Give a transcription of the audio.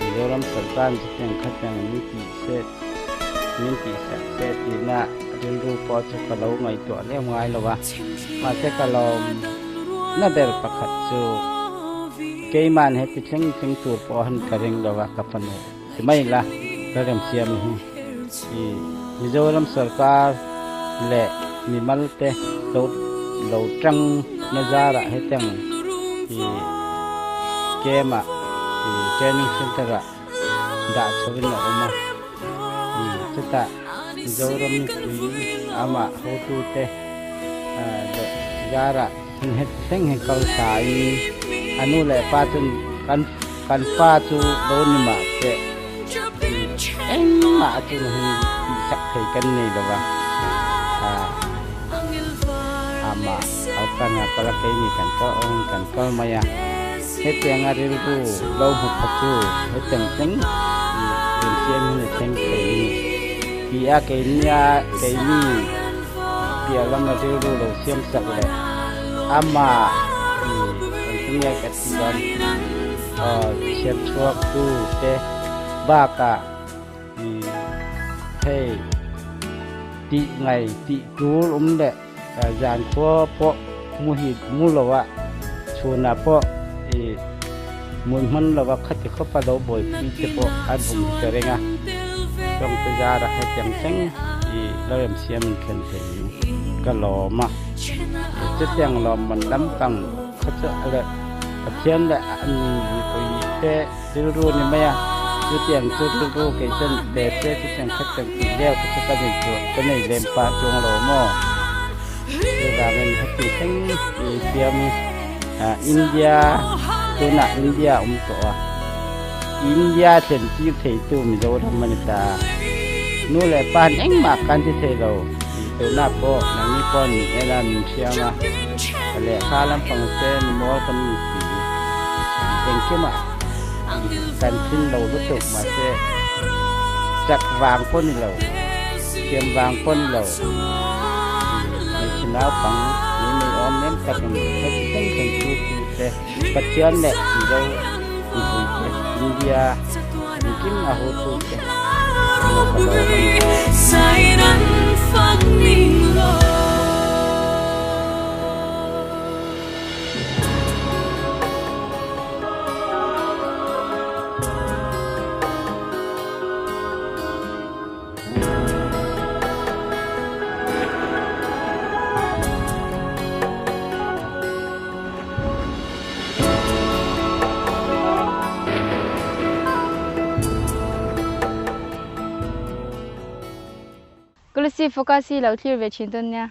Mizoram sarkar chutiang khatiang min tih se min tih sak se tihna rilru pawh chu ka lo ngaihtuah lem ngai lo a, mahse ka lawm na ber pakhat chu keiman heti thleng thleng tur pawh han ka ring lo a ka fanu ti mai la ka remsiam hi i Mizoram sarkar leh mimal te lo lo tang na zarah hetiang i camp ah i training center ah dah chhoin a awm a i chutah Mizoram mipui amah hotute leh zarah nghet thleng hi kal thlain a nu leh pa chuan kan kan pa chu lo ni mah se engmah chu hun tihsak thei kan nei lo va amah kalsan a kal a keini kan kal awm kan kal mai a hetianga rilru lo hmu kha chu hetiang thleng insiam hi a thleng thei a ni ti a keinia keini piah lama rilru lo siam sak leh amah engtin nge ka tih dawn chhiat chhuak tu te bakah hei tih ngai tih tur awm leh zan khua pawh mu hi mu lo a chhunah pawh ih mun hman lo a khati khawpa lo buaipui te pawh an awm hi ka ring a tawngte zara hetiang thleng ih lo remsiam in thlen thei in ka lawm a chutiang lawmman lampang kha chu a leh Pathian leh an mipui te rilru ni mai a chutiang chu rilru kei chuan pe se chutiang kha chuan tih vel kha chu ka nei tur ka nei lem pah chuang lo maw chuvangin heti thleng i siam India tunah India a awm tawh a India thlen tir thei tu Mizoram a ni ta nu leh pa an engmah kan ti thei lo tunah pawh nangni pawh min en a min hriam a. Ka lehkha lampang te ni mawl kan ni si. Engkimah kan thin lo lutuk mahse chak vang pawh ni lo, thiam vang pawh ni lo. Hmeichhe naupang ni mai awm em takin heti thleng thleng tu tu te Pathian leh Mizo mipui te India engkim a hu tu te emaw ka lo awm a ni. Kolasib focus hi lo thlir ve thin dawn nia.